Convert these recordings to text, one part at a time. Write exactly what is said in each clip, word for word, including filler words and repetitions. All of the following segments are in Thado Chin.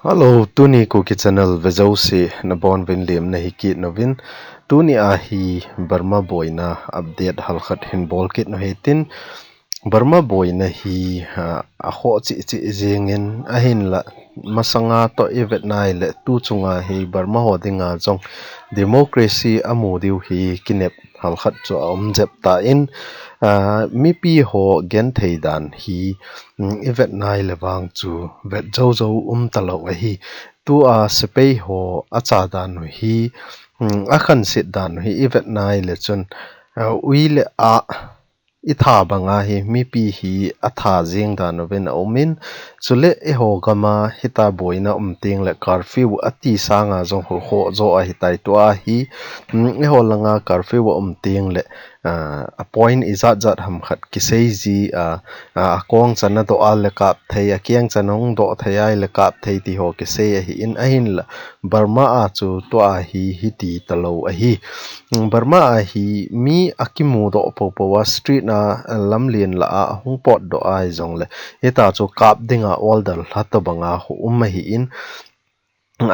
Hello, tuni Kuki Channel vejouse nabonuvin lemna hi kit nauvin. Tuni ahi Burma boina update halkhat hin bol kit nu hitin. Burma boina hi, ah, akhoh cheh cheh jingin ahinla masanga toh ivet nai le tu chunga hi Burma ho dinga jong democracy amu diu hi kinep halkhat chu aum jep tan, ah, mipi ho genthei dan hi, mm, ivet nai le vang chu vet jou jou um talou ahi. Tua sepai ho acha dan u hi, mm, akhanset dan u hi ivet nai le chun, ah, ui le ah itha banga hi mipi hi atha jing dan uvin aumin, chule eiho gama hita boina um teng le curfew ati sanga jong ho ho jo ahitai tua hi, mm, eiho langa curfew aum teng le, ah, a point ijat jat ham khat kisei ji, ah, ah, akong chan adoh a le kap thei, akeng chan ahung doh thei a le kap thei ti ho kisei ahin ahinla Burma a chu tua hi hiti talou ahi. Mm, Burma a hi mi akimu doh popo a street a, ah, lamlen la a ahung potdoh a hijongle hita chu kap dinga order lha tobanga ho um ahin,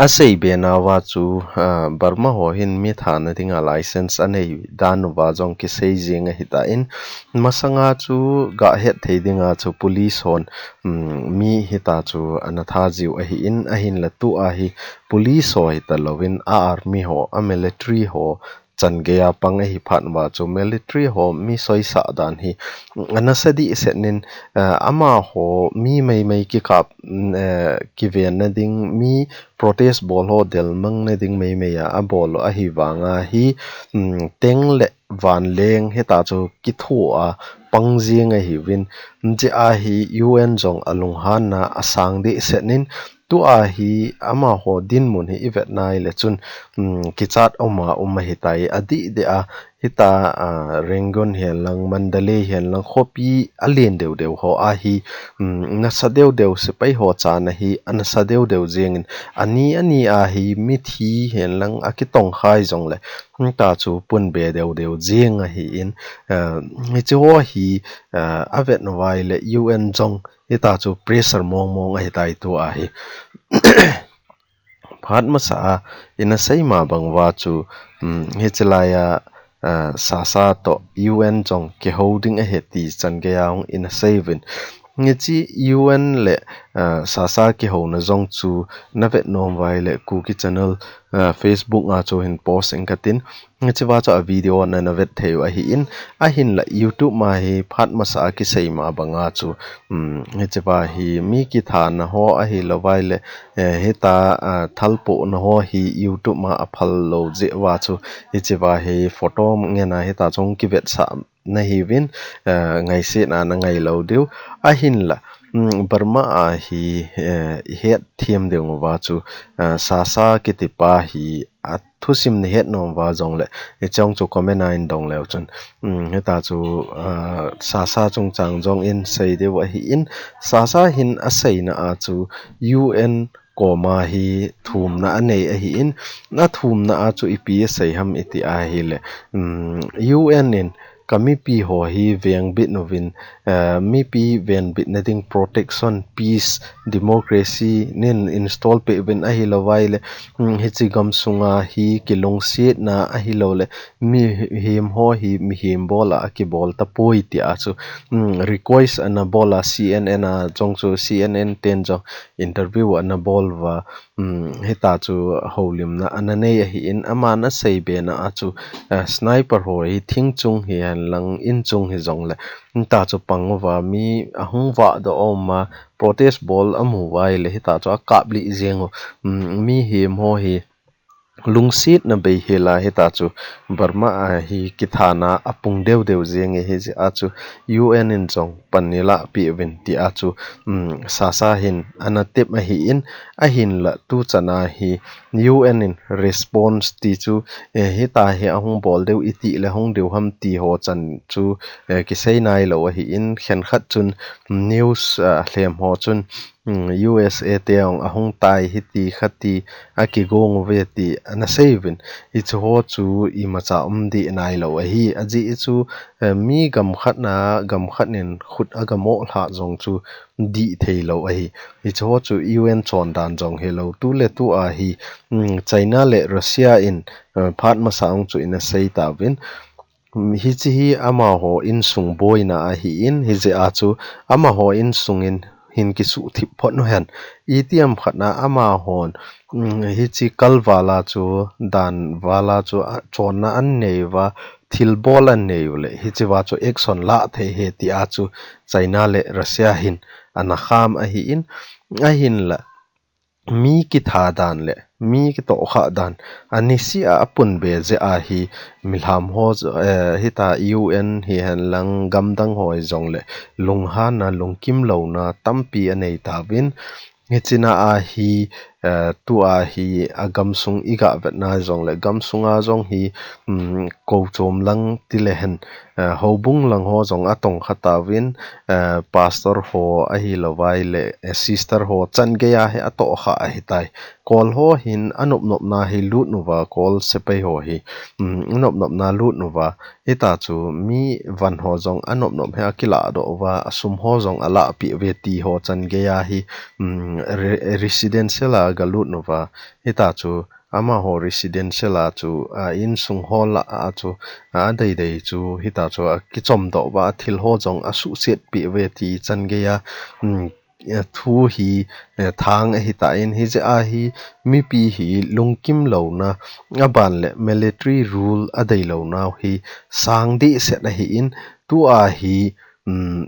asei be nauva chu, ah, Burma ho hin mi thana dinga license anei dan uva jong kisei jing ahitan, masanga chu gahet thei dinga chu police hon, mm, mi hita chu ana tha jiu ahin, ahinla tua hi police ho hita louvin a army ho, a military ho, chan geiya pang ahi phat uva chu military ho mi soisah dan hi, mm, anasa dehset in, ah, amaho mi meimei kikap, mm, eh, kivenna ding, mi protest bol ho delmang na ding meimei a abol u ahi vanga hi, mm, teng le vanleng hita chu kithu a pang jing ahiuvin, hiche a hi U N jong alunghanna asang dehset in, tua hi amaho dinmun hi ivet nai le chun, mm, kichat aum a um ahitai, adih deh a, hita, ah, Rangoon hihen lang, Mandalay hihen lang, khopi alen deu deu ho a hi, mm, nasa deu deu sepai ho chana hi anasa deu deu jingin, ani ani a hi mithi hihen lang akitongkhai jongle, hita chu pun be deu deu jing ahin, ah, hiche ho hi, ah, avet nauva le U N jong hita chu pressure mong mong ahitai tua hi. Phat masa a ina sei ma bang uva chu, um, hiche laiya, ah, Sasa toh U N jong kihou ding ahi ti chan geiya hung ina sei uvin. Hiche U N le, ah, Sasa kihouna jong chu navet nom uva le Kuki Channel, ah, Facebook a chu hin post ing katin. Hichea chu a video nana vet thei u ahin, ahinla YouTube ma hi phat masa a kisei ma banga chu, um, hichea hi mi kithana ho ahilouva le, eh, hita, ah, thalpohna ho hi YouTube ma aphal lou jeh uva chu, hichea hi photo ngena hita chu kivetsah nahiuvin, eh, ngaisetna nangai lou diu. Ahinla, um, Burma a hi, eh, ihet them ding uva chu, eh, Sasa kitipa hi a thusim nahet nom uva jongle, hiche chu comment a in dong leu chun, um, hita chu, ah, Sasa chungchang jong in sei diu ahin, Sasa hin aseina a chu U N koma hi thumna anei ahin, athumna a chu ipi asei ham iti ahile, um, U N in ka mipi ho hi vengbit uvin, eh, mipi venbitna ding protection, peace, democracy nin install peh uvin ahilouva le, um, hiche gamsunga hi kilungsetna ahilou le, mihem ho hi mihem bol a akibol tapoi tia chu, um, request ana bol a C N N a jong chu C N N ten jong interview ana bol uva, um, hita chu houlimna ana nei ahin, aman asei bena a chu, eh, sniper ho hi thing chung hihen lang in chung hijongle, hita chu pang uva mi ahung vahdoh a um a, protest bol amu uva le hita chu akaplih jeng u, um, mihem ho hi lungsetna beihel a hita chu Burma a hi kithana apung deu deu jeng e, hijeh a chu U N in jong pan neilah peh uvin tia chu, um, Sasa hin ana tep ahin, ahinla tuchan a hi U N in response ti chu, eh, hita hi ahung bol diu iti le hung diu ham ti ho chan chu, eh, kisei nailou ahin, khenkhat chun news, ah, lhem ho chun um, U S A te ong ahung tai hiti khati akigong uve ti ana sei uvin. Hichu ho chu imacha um dih nailou ahi. Ajeh chu, eh, mi gam khat na gam khat in khut agamoh lhah jong chu dih theilou ahi. Hichu ho chu U N chondan jong hilou. Tu le tu a hi, um, China le Russia in, eh, phat masa ong chu ina sei tauvin. Um, hiche hi amaho insung boina ahin, hijeh a chu amaho insung in hin kisuhthip phot u hen. Itiham khat na amahon, um, hiche kalval a chu, danval a chu, a, chonna anei uva, thilbol anei uleh, hiche va chu action lah thei ahi tia chu China le Russia hin ana kham ahin, ahinla mi kitha dan le mi kitohkhah dan, anisi a apunbe jeh a hi milham ho, eh, hita U N hihen lang gamdang ho hijongle lunghanna, lungkimlouna tampi anei tauvin. Hiche na a hi, eh, tua hi agamsung iga vetna jongle gamsunga jong hi, um, kochom lang tile hen, eh, houbung lang ho jong atongkha tauvin, eh, pastor ho ahilou vaile, eh, sister ho chan geiya hi atohkha ahitai. Kol ho hin anopnopna hi lut uva, Kol sepai ho hi, um, anopnopna lut uva. Hita chu mi van ho jong anopnop hi akiladoh uva, asum ho jong alahpeh uve ti ho chan geiya hi, um, re-, residential a galut uva. Hita chu amaho residential a chu, a insung ho lah a chu, a deidei chu, hita chu akichomdoh uva, athil ho jong asuhsetpeh uve ti chan geiya, um, eh, thu hi, eh, thang ahitan, hijeh a hi mipi hi lungkimlouna, aban le military rule adeilouna hi sang dehset ahin, tua hi, um,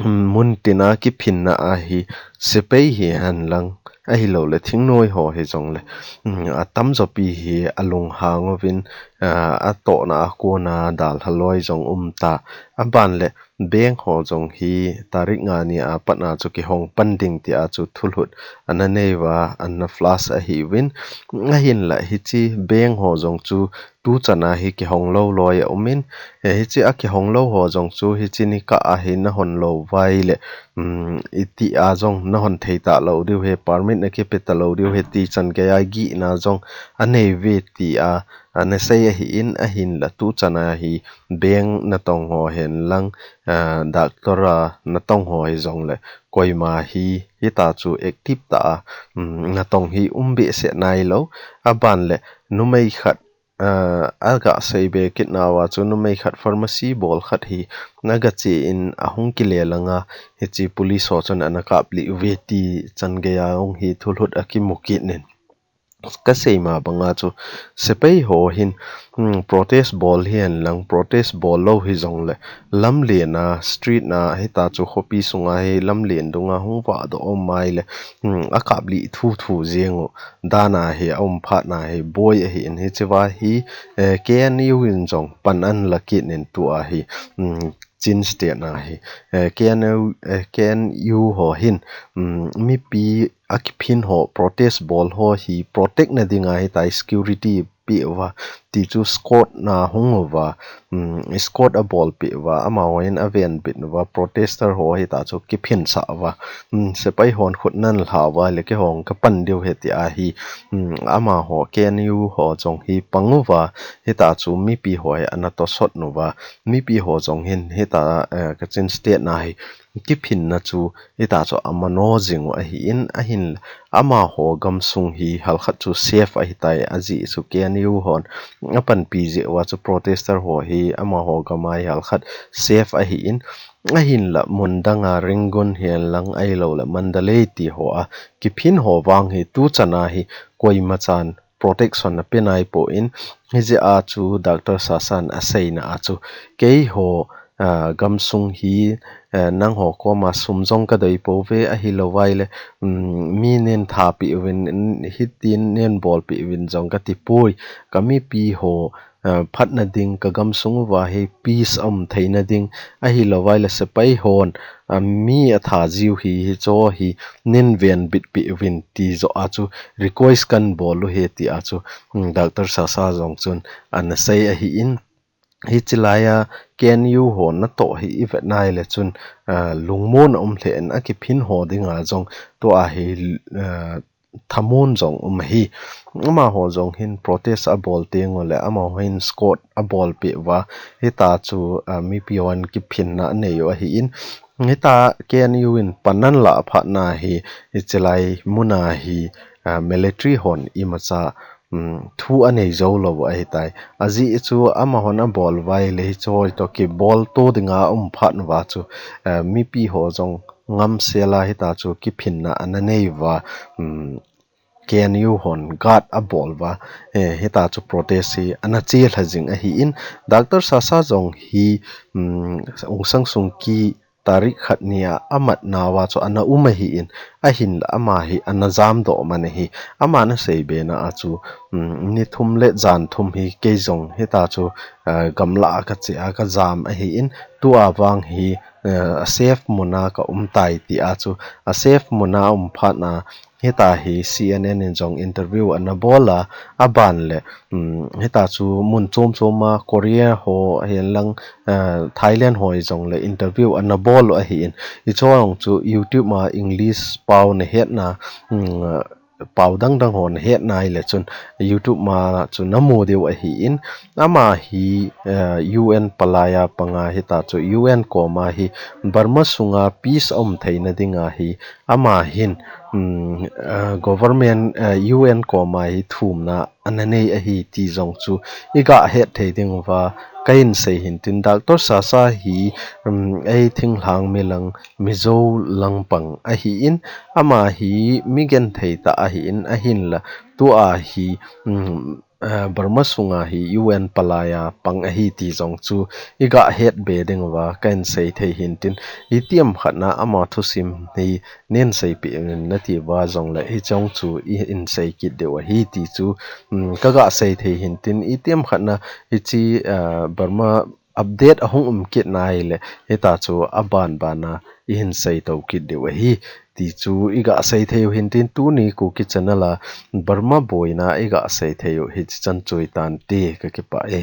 um, muntina kiphinna a hi sepai hihen lang ahiloule thingnoi ho hijongle, um, atamjopi hi alunghang uvin, ah, atohna a kona dalha loi jong umta. Aban le bank ho jong hi tarik nga ni a pat na chu kihong pan ding tia chu thulhut ana nei uva, ana flash ahiuvin. Ahinla hiche bank ho jong chu tuchan a hi kihong lou loi aumin, eh, hiche akihong lou ho jong chu hiche nikah a hi nahon lou vaile, um, itia jong nahon thei talou diu ahi, permit nakipe talou diu ahi ti chan geiya gihna jong anei uve tia ana sei ahin, ahinla tuchan a hi bank natong ho hihen lang, ah, doctor a natong ho hijongle koima hi hita chu active tah a, um, natong hi um behseh nailou. Aban le numei khat, ah, aga seibe kit nauva chu numei khat pharmacy bol khat hi agache in ahung kile langa hiche police ho chun ana kaplih uve ti chan geiya ong hi thulhut akimu kit in. Kasei ma banga chu sepai ho hin, um, protest bol hihen lang, protest bol lou hijongle lamlen a, street na hita chu khopi sunga hi lamlen dunga hung vahdoh um maile, um, akaplih thuthu jeng u dan a hi aum phat na hi boi ahin, hiche va hi, eh, K N U in jong pan anla kit in tua hi, um, Chin State na hi, eh, K N U, eh, K N U ho hin, um, mipi akiphin ho, protest bol ho hi protect na dinga hitia security pe uva, ti chu escort na hung uva, um, escort abolpeh uva, amaho hin avenbit uva, protester ho hita chu kiphinsah uva, um, sepai hon khut nan lha uva, le keihon kapan diu ahi tia hi, um, amaho K N U ho jong hi pang uva, hita chu mipi ho hi ana tosot uva, mipi ho jong hin hita, eh, Kachin State na hi kiphinna chu hita chu amano jing u ahin, ahin amaho gamsung hi halkhat chu safe ahitai, ajeh chu K N U hon apanpi jeh uva chu protester ho hi amaho gam a hi halkhat safe ahin, ahinla mun danga Rangoon hihen lang ahiloule Mandalay ti ho a kiphin ho vang hi tuchan a hi koima chan protection ape naipon, hijeh a chu Doctor Sasan aseina a chu, keiho, ah, gamsung hi, eh, nangho koma sum jong kadei pouve, ahilou vaile, um, mi nen thapeh uvin, hitin nen bolpeh uvin jong kati poi, kamipi ho, ah, phatna ding, kagamsung uva hi peace aum theina ding, ahilou vaile sepai hon, ah, mi atha jiu hi, hicheho hi nen venbitpeh uvin ti joh a chu request kan bol u ahi tia chu, um, Doctor Sasa jong chun ana sei ahin, hichi laia K N U ho natoh hi ivet nai le chun, ah, lungmon a um lheh in akiphin ho dinga jong tua hi, ah, thamun jong um ahi. Amaho jong hin protest abol teng u le amaho hin escort abol peh uva, hita chu, ah, mipi hon kiphinna anei u ahi in, hita K N U in pan alah phat na hi, hichi lai muna hi, ah, military hon imacha, um, thu anei jou lou u ahitai. Ajeh chu amahon abol uva ahile hiche ho toh kibol to dinga um phat uva chu, ah, mipi ho jong ngamsel a hita chu kiphinna ana nei uva, um, K N U hon guard abol uva, eh, hita chu protest hi ana chelha jing ahi in, Doctor Sasa jong hi, um, Aung San Suu Kyi tarik khat nia amat nauva chu ana um ahi in, ahinla ama hi ana jamdoh man ahi. Ama ana seibe na a chu, um, ni thum le jan thum hi kei jong hita chu, ah, gamla a kache a kajam ahi in, tua vang hi, ah, a safe muna ka um tai ti a chu, a safe muna um phat na, hita hi C N N in jong interview ana bol a, aban le, um, hita chu mun chom chom a Korea ho, ahin lang, ah, Thailand ho hi jong le interview ana bol u ahi in, hiche ho chu YouTube ma English pao nahet na, um, pao dang dang ho nahet nai le chun YouTube ma chu namu diu ahi in, ama hi, ah, U N palai a panga hita chu U N koma hi Burma sunga peace aum theina dinga hi ama hin, um, ah, government, ah, U N koma hi thumna ana nei ahi ti jong chu iga het thei diu va kahin sei hin tin, Doctor Sasa hi, um, ei thinglhang mi lang Mizo lang pang ahi in, ama hi mi genthei tah ahi in, ahinla tua hi, um, ah, Burma sunga hi U N palai a pang ahi ti jong chu iga het be diu va kahin sei thei hin tin, itiham khat na ama thusim hi nei seipeh in nati uva jong le hiche jong chu ihin sei kit diu ahi ti chu, um, kaga sei thei hin tin, itiham khat na hiche, ah, Burma update ahung um kit nai le hita chu aban ban a ihin sei to kit diu ahi ti chu iga sei thei u hin tin, tuni Kuki channel a Burma boina iga sei thei u hichi chan chu hi tante, kakipah e.